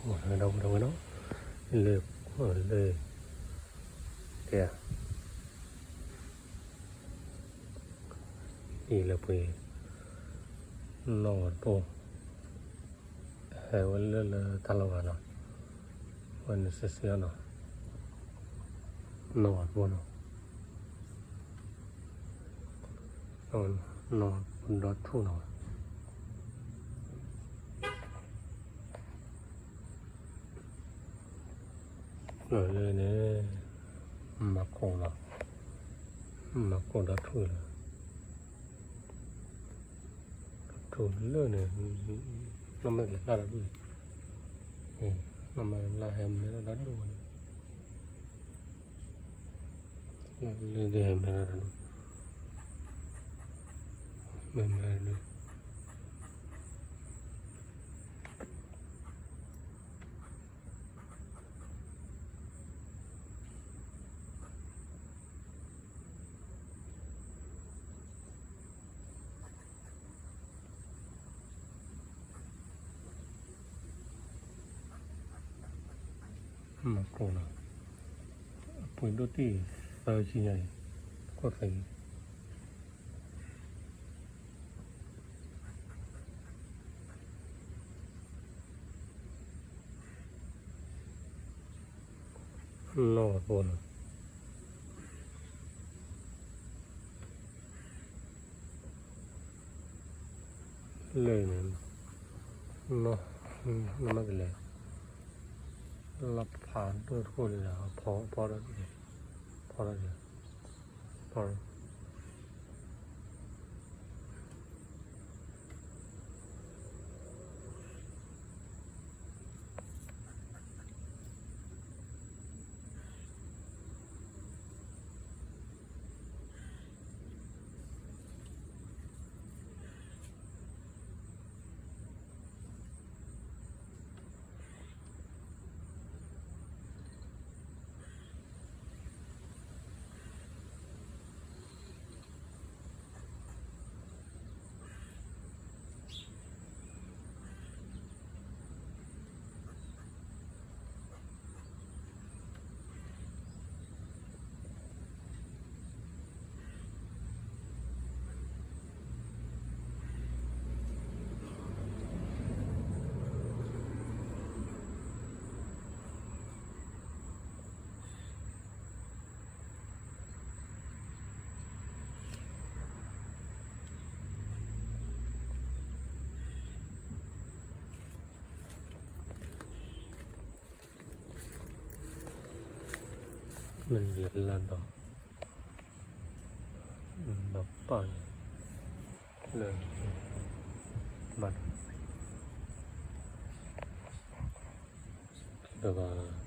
ဒီပုၢ်ဒီဝဲၢ်နီၤ, လၢ လၢ တဲ အံၤလၢပှဲၤ နီၢ်ဂီၤတပိၢ် ဟဲဝဲလၢလၢတၢ်လီၢ်ဂၤနီၤ, ဝဲန့ၣ်စ့စ့အီၤနီၤ, နီၢ်ဂီၤတပိၢ်နီၤ, နီၢ်ဂီၤတပိၢ်ဒီထူၣ်နီၤ. လၢန့ၣ် မၤကိၢ်လီၤ, မၤကိၢ်ဒီထူၣ်လီၤ, ထူၣ်လၢန့ၣ်, နီၢ်မၤကလဲၤလၢဒီဒူၣ်, နီၢ်မၤကလဲၤဟဲမၤလၢဒီဒူၣ်န့ၣ် လၢဒ်ဟဲမၤလၢဒီဒူၣ်, မၤမၤလၢ မၤကိၢ်လီၤ, အပှ့ၤဒိၣ်တံၢ် သၢဆံညါအံၤ, ကီၢ်သဲး နီၢ်ဂီၤတပိၢ်နီၤ, လၢန့ၣ်, နီၢ်မၤကလဲၤ, လၢဖးဒိၣ်တခိၣ်လၢ ဖီဒီး, ဖီဒီး, ဖီ မ့ၢ်လၢလၢဒီး, ဒီးပာ်န့ၣ်, လၢ, ဘၣ်ဒီး, ဒီးဘၣ်